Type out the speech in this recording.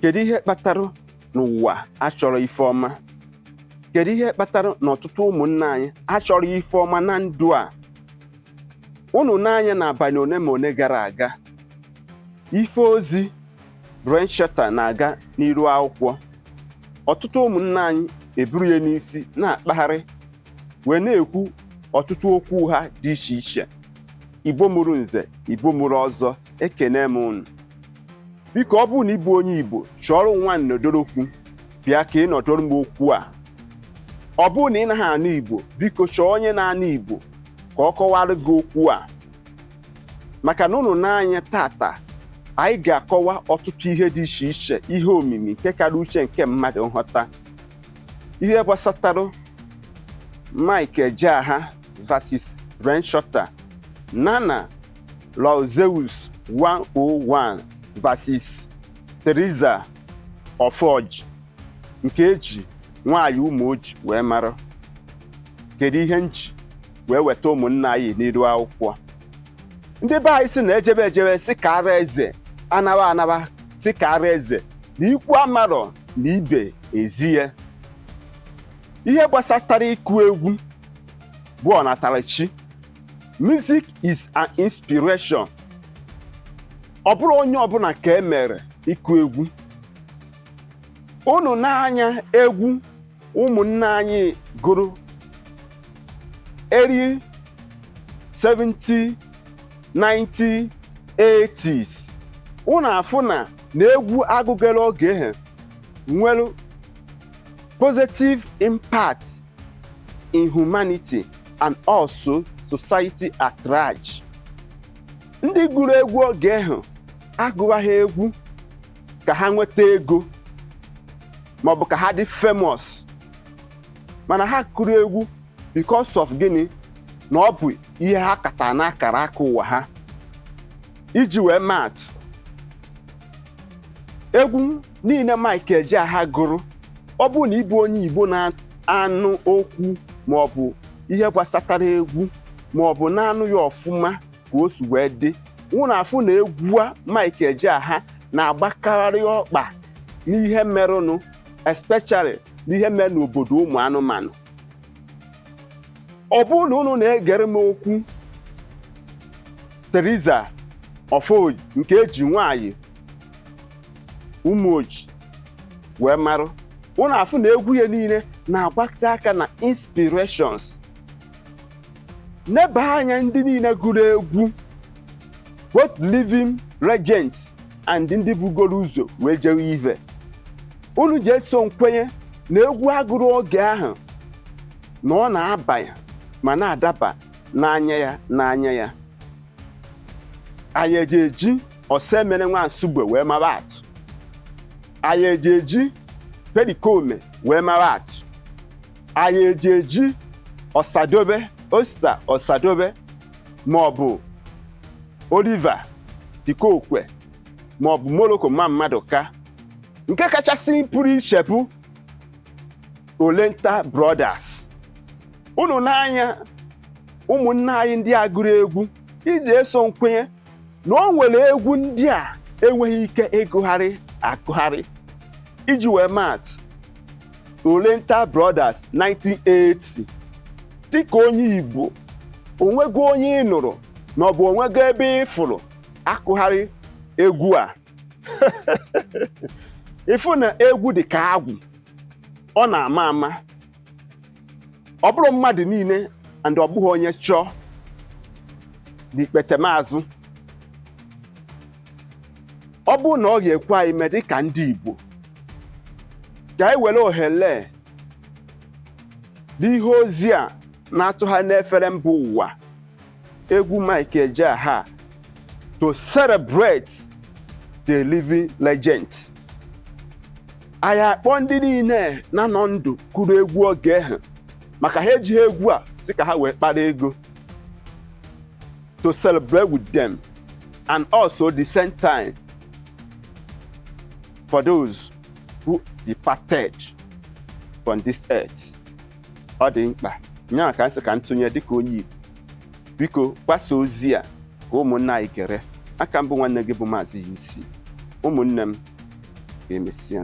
Kedu ihe kpatara n'ụwa achọrọ ife ọma? Kedu ihe kpatara na ọtụtụ ụmụnne anyị achọrọ ife ọma na ndụ a? Unu n'anya, n'abalị one ma one gara aga, ife ozi Brain Shatter na-aga n'iru akwụkwọ. Ọtụtụ ụmụnne anyị eburu ya n'isi na-akpagharị wee na-ekwu ọtụtụ okwu ha dị iche iche. Igbo mụrụ nze, Igbo mụrụ ọzọ, ekene m unu. Biko, ọ bụrụ na ịbụ onye Igbo, chọọrọ nwa nnọdorokwu bịa ka ị nọdụrụ m okwu a. Ọ bụrụ na ị naghị anụ Igbo, biko chọọ onye na-anụ Igbo ka ọ kọwara gị okwu a, maka na unu n'anya tata, anyị ga-akọwa ọtụtụ ihe dị iche iche, ihe omimi nke kara uche nke mmadụ nghọta, ihe gbasatara Mike Ejeagha versus Brain Shatter, Nana Lorzeus 101 versus Teresa Oforji nke eji nwaanyị Ụmụoji wee mara. Kedu ihe nji wee weta ụmụnna anyị n'iru akwụkwọ? Ndị be anyị si na ejebe ejebe si ka ara eze, anaba anaba si ka ara eze, na ikwu amarọ na ibe ezi ya. Ihe gbasatara ịkụ egwu bụ ọnatarachi. Music is an inspiration. Ọ bụrụ onye ọbụla ka e mere ịkụ egwu. Unu n'anya, egwu ụmụnne anyị gụrụ early 70, 90, 80s, unu afụ na egwu agụgara oge ahụ nwere positive impact in humanity and also society at large. Ndị gụrụ egwu oge ahụ agụwaghị egwu ka ha nweta ego maọbụ ka ha dị famous, mana ha kụrụ egwu because of gịnị? Na ọ bụ ihe ha kata n'akara aka ụwa ha. Iji wee maatụ, egwu niile Mike Ejeagha gụrụ, ọ bụrụ na ịbụ onye Igbo na-anụ okwu maọbụ ihe gbasatara egwu maọbụ na-anụ ya ọfụma ka o si wee dị, nwụ na afụ na egwu a Mike Ejeagha na-agbakarị ọkpa n'ihe merụnụ, especially n'ihe mere n'obodo ụmụ anụmanụ. Ọ bụrụ na unu na-egere m okwu Teresa Ofoji nke eji nwanyị Ụmụoji wee marụ, unu afụ na egwu ya niile na-agbakọta aka na inspirations. Neba anya, ndị niile gụrụ egwu, both living legends and ndị bugoro ụzọ wee jewe ive, unu ji eso nkwenye na egwu agụrụ oge ahụ na ọ na-abanye ma na-adaba n'anya ya n'anya ya. Anyị eji eji Osemene Nwansugbe wee mara atụ, anyị eji eji Pericoma wee mara atụ, anyị eji eji Ọsadobe, Osita Ọsadobe, maọbụ Oliver Dikokwe, maọbụ Morocco ma mmadụ ka nke kachasị pụrụ iche bụ Oriental Brothers. Unu n'anya, ụmụnne anyị ndị a gụrụ egwu, iji eso nkwenye na o nwere egwu ndị a enweghị ike ịgụgharị akụgharị. Iji wee maatụ, Oriental Brothers 1980, dịka onye Igbo, onwego onye ị nụrụ na ọ bụ onwego ebe ị fụrụ akụgharị egwu a? Ịfụ na egwu dị ka agwụ, ọ na-ama ama. Ọ bụrụ mmadụ niile and ọ bụghị onye chọọ n'ikpetemazụ. Ọ bụrụ na ọ ga-ekwe anyị mee dịka ndị Igbo, ka anyị were ohere n'ihe ozi a na-atụgharị n'efere mba ụwa, egwu Mike Ejeagha, to celebrate the living legends. Anyị akpọ ndị niile na-anọ ndụ kụrụ egwu oge ahụ, maka ha ejighị egwu a sị ka ha wee kpara ego, to celebrate with them and also the same time for those who departed from this earth. Ọ dị mkpa nya ka nsị ka ntụnye dịka onye Igbo. Biko gbasa ozi a ka ụmụnne anyị gere aka. Mbụ nwanne gị bụ Maazị UC. Ụmụnne m. Ka emesịa.